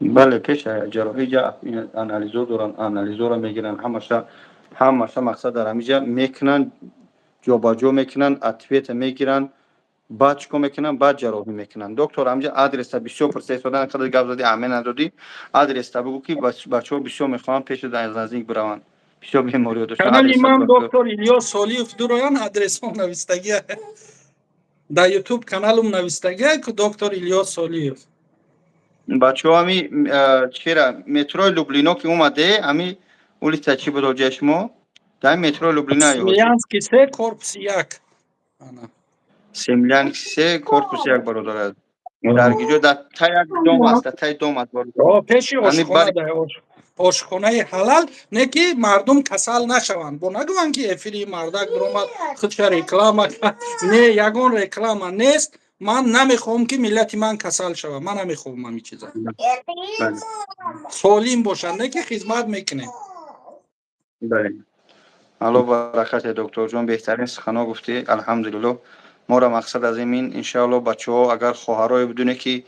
Бале, пеш ҷарроҳӣ ҷа анализо доранд, анализоро мегиранд, ҳамаша, ҳамаша. Мақсад, дар ҳамиҷа мекунанд, ҷобаҷо мекунанд, ответа мегиранд, баъд чӣ кор мекунанд? Баъд ҷарроҳӣ мекунанд. Доктор, ҳамиҷа адреса бисёр пурсида, қадар гап зади, аҳамият надодӣ. Адреста бигӯ, ки бачаҳо бисёр мехоҳанд пеши наздик бираванд, бисёр бемориҳо доштанд. Канали ман «Доктор Илёс Солиев» дуроян, адресҳо навистагия. Дар Ютуб каналум навистагия ку «Доктор Илёс Солиев». Бачаҳо, ами чира, метрои Люблино ки омаде, ами улица чӣ буд оҷаи шумо? Дар метрои Люблино. Смелянский 3, корпуси 1. Смелянский 3, корпуси 1, бародарад. Дар гиҷо? Дар тай як дом аст, дар таи дом аст. Пеши ошхона, ошхонаи ҳалал. Не ки мардум касал нашаванд, бо нагӯянд, ки эфири мардак биромад, худша реклама. Не, ягон реклама нест. Ман намехоҳам, ки миллати ман касал шавад. Ман намехоҳам ҳамин чиза. Солим бошанд, не ки хизмат мекунем. Алло баракате, докторҷон, беҳтарин суханҳо гуфтӣ. Алҳамдулилло, моро мақсад аз ин, иншаалло, бачаҳо, агар хоҳарое бидуне, ки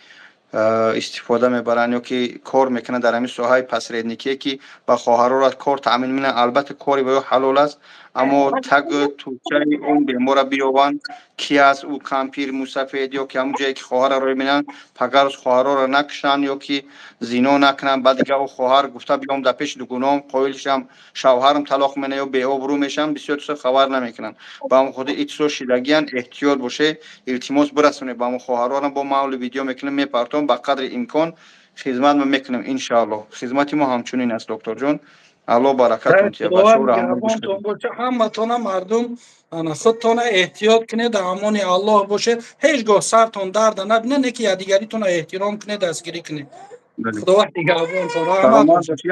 истифода мебаранд ё ки кор мекунанд дар ҳамин соҳаи посредникие, ки ба хоҳарора кор таъмин менанд, албатта, кори ба ё ҳалол аст, аммо тагу тучаи он бемора биёбанд, ки аст ӯ, кампир, мусафед ё ки ҳамон ҷое, ки хоҳарро рӯй менанд, пагарӯз хоҳарора накушанд ё ки зино накунанд. Баъд дига ӯ хоҳар гуфта биём, дар пеши дугуноам қоил шам, шавҳарам талоқ мена ё беобрӯ мешам. Бисёр чизо хабар намекунанд. Ба ҳамон хотир ин чизо шидагиянд, эҳтиёт боше. Илтимос, бирасонед ба ҳамон хоҳарорам. Бо мавли видео мекунем, мепартом. Ба қадри имкон хизмат мекунем, иншааллоҳ. Хизмати мо ҳамчунин аст, докторҷон. Алло баракатон тия. Ҳаматона мардум, худтона эҳтиёт кунед, дар амони Аллоҳ бошед. Ҳеҷ гоҳ сартон дарда набинед, не ки якдигаритона эҳтиром кунед, дастгирӣ кунед. Худованд нигаҳбонтон, раҳмат.